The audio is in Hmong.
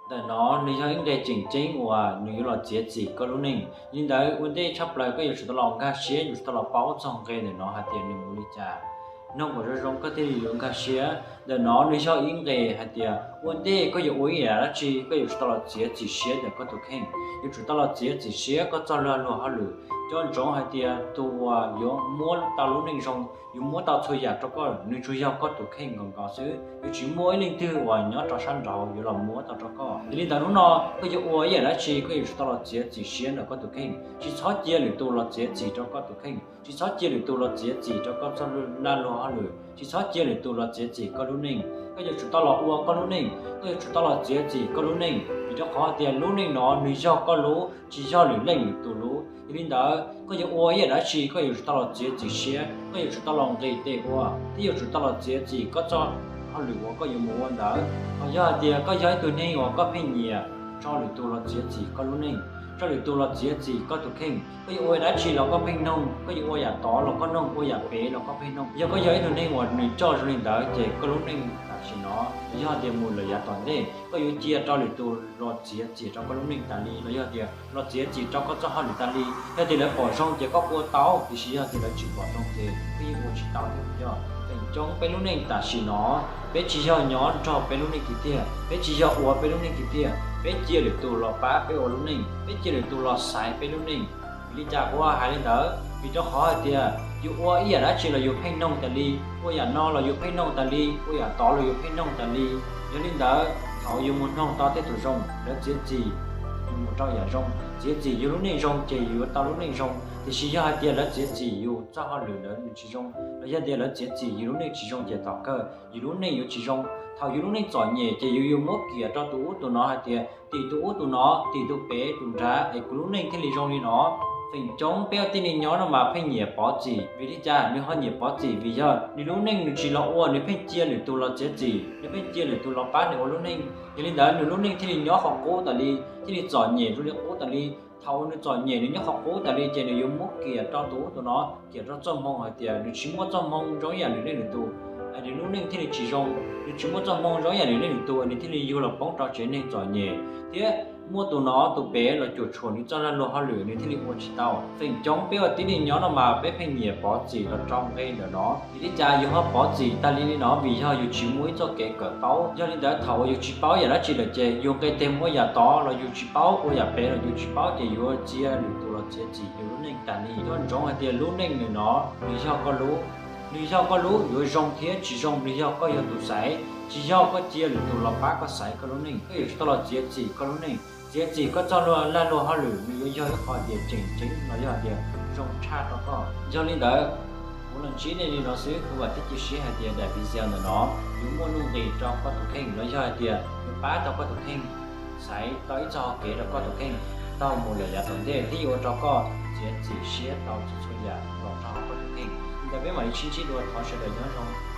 Ntawm no nws yog ib nqe tseem ceeb uas nws yuav los txiav txim koj lub neej. Li ntawd ua ntej tshaj plaws koj yuav tsum tau los nkag siab, yuav tsum tau los paub txog nqe ntawm no hais tias nws mus li cas. Noog kom zoo zoo koj thiaj li yuav nkag siab. Ntawm no nws yog ib nqe hais tias ua ntej koj yuav ua ib yam dab tsi koj yuav tsum tau los txiav txim siab ntawm koj tus kheej, yuav tsum tau los txiav txim siab koj txoj lag luag hauj lwm. Nco ntsoov hais tias tus uas yuav muab tau lub neej zoo, yuav muab tau txhua yam rau koj, nws tsuas yog koj tus kheej nkaus nkaus xwb. Yuav tsis muaj ib leej twg uas nyob rau sab nraud yuav los muab tau rau koj. Yog li ntawd hnub no koj yuav ua ib yam dab tsi koj yuav tsum tau los txiav txim siab ntawm koj tus kheej. Tsis txhob cia lwm tus los txiav txim rau koj tus kheej. Tsis txhob cia lwm tus los txiav txim rau koj txoj lag luag hauj lwm. Tsis txhob cia lwm tus los txiav txim koj lub neej. Koj yuav tsum tau los ua koj lub neej, koj yuav tsum tau los txiav txim koj lub neej, vim rau qhov tias lub neej no nws yog koj lub, tsis yog lwm leej lwm tus lub. Yog li ntawd koj yuav ua ib yam dab tsi koj yuav tsum tau los txiav txim siab, koj yuav tsum tau los nqis tes ua thiab yuav tsum tau los txiav txim koj txoj hauj lwm uas koj yuav mus ua ntawd. Thaum yog hais tias koj yog ib tug neeg uas koj pheej nyiam tso lwm tus los txiav txim koj lub neej, tso lwm tus los txiav txim koj tus kheej, koj yuav ua dab tsi los koj pheej noog, koj yuav ua yam tod los koj noog, ua yam pem los koj pheej noog. Yog koj yog ib tug neeg uas nws coj zoo li ntawd ces koj lub neej tam sim no los yog tias mus lawm yav tom ntej koj yuav cia rau lwm tus los txiav txim rau koj lub neej tas li, los yog tias los txiav txim rau koj txoj hauj lwm tas li. Yog tias lawv pom zoo ces koj ua tau, tiam sis yog tias lawv tsis pom zoo ces koj yeej ua tsis tau thiab. Yog feem coob peb lub neej tam sim no peb tsis yog nyob nrog peb lub neej tiag tiag, peb tsis yog ua peb lub neej tiag tiag, peb cia lwm tus los pab peb ua lub neej, peb cia lwm tus los xaiv peb lub neej. Vim li cas kuv hais li ntawd? Vim rau qhov hais tias yus ua ib yam dab tsi los yus pheej noog tas li, ua yam no los yus pheej noog tas li, ua yam tod los yus pheej noog tas li. Yog li ntawd thaum yus mus noog tau tej tus zoo, lawv txiav txim yus mus rau yam zoo, txiav txim yus lub neej zoo ces yus yuav tau lub neej zoo. Tiam sis yog hais tias lawv txiav txim yus txoj hauj lwm ntawd nws tsis zoo, los yog tias lawv txiav txim yus lub neej tsis zoo ces tom kawg yus lub neej yuav tsis zoo. Thaum yus lub neej txom nyem ces yus yuav muab kiam rau tus ub tus no hais tias tim tus ub tus no, tim tus pem tus nrad es kuv lub neej thiaj li zoo li no. Feem coob peb ua tib neeg nyob no mas pheej nyiam pov txim. Vim li cas nws ho nyiam pov txim? Vim yog nws lub neej nws tsis los ua, nws pheej cia lwm tus los txiav txim, nws pheej cia lwm tus los pab nws ua lub neej. Yog li ntawd nws lub neej thiaj li nyob qhov qub tas li, thiaj li txom nyem zoo li qub tas li. Thaum uas nws txom nyem nws nyob qhov qub tas li ces nws yuav muab kiam rau tus ub tus no, kiam rau txoj hmoo hais tias nws tsis muaj txoj hmoo zoo ib yam lwm leej lwm tus, nws lub neej thiaj li tsis zoo. Nws tsis muaj txoj hmoo zoo ib yam lwm leej lwm tus, nws thiaj li yug los poob rau tsev neeg txom nyem thiab muaj tus no tus pem los cuam tshuam nws txoj lag luag hauj lwm, nws thiaj li ua tsis tau. Feem coob peb ua tib neeg nyob no mas peb pheej nyiam pov txim los rau nqe ntawm no. Vim li cas yus ho pov txim tas li li no? Vim yog yus tsis muaj ib txoj kev kawm paub. Yog li ntawd thaum uas yus tsis paub yam dab tsi lawm ces yus nqis tes ua yam tod los yus tsis paub, ua yam pem los yus tsis paub ces yuav txia lwm tus los txiav txim yus lub neej tas li. Nco ntsoov hais tias lub neej ntawm no nws yog koj lub, nws yog koj lub, yuav zoo thiab tsis zoo nws yog koj yog tus xaiv, tsis yog koj cia lwm tus los pab koj xaiv koj lub neej. Koj yuav tsum tau los txiav txim koj lub neej, txiav txim koj txoj lag luag hauj lwm, nws yuav yog ib qho tias tseem ceeb los yog tias zoo tshaj rau koj. Yog li ntawd kuv los ntsib nej li no xwb, kuv vam thiab cia siab hais tias daim video ntawm no yuav muaj nuj nqis rau koj tus kheej los yog hais tias yuav pab rau koj tus kheej xaiv tau ib txoj hau kev rau koj tus kheej taug mus lawm yav tom ntej thiab yuav ua rau koj txiav txim siab tau txhua txhua yam los rau hauv koj tus kheej. Li ntawd peb mam li sib ntsib dua, thov sawv daws nyob zoo.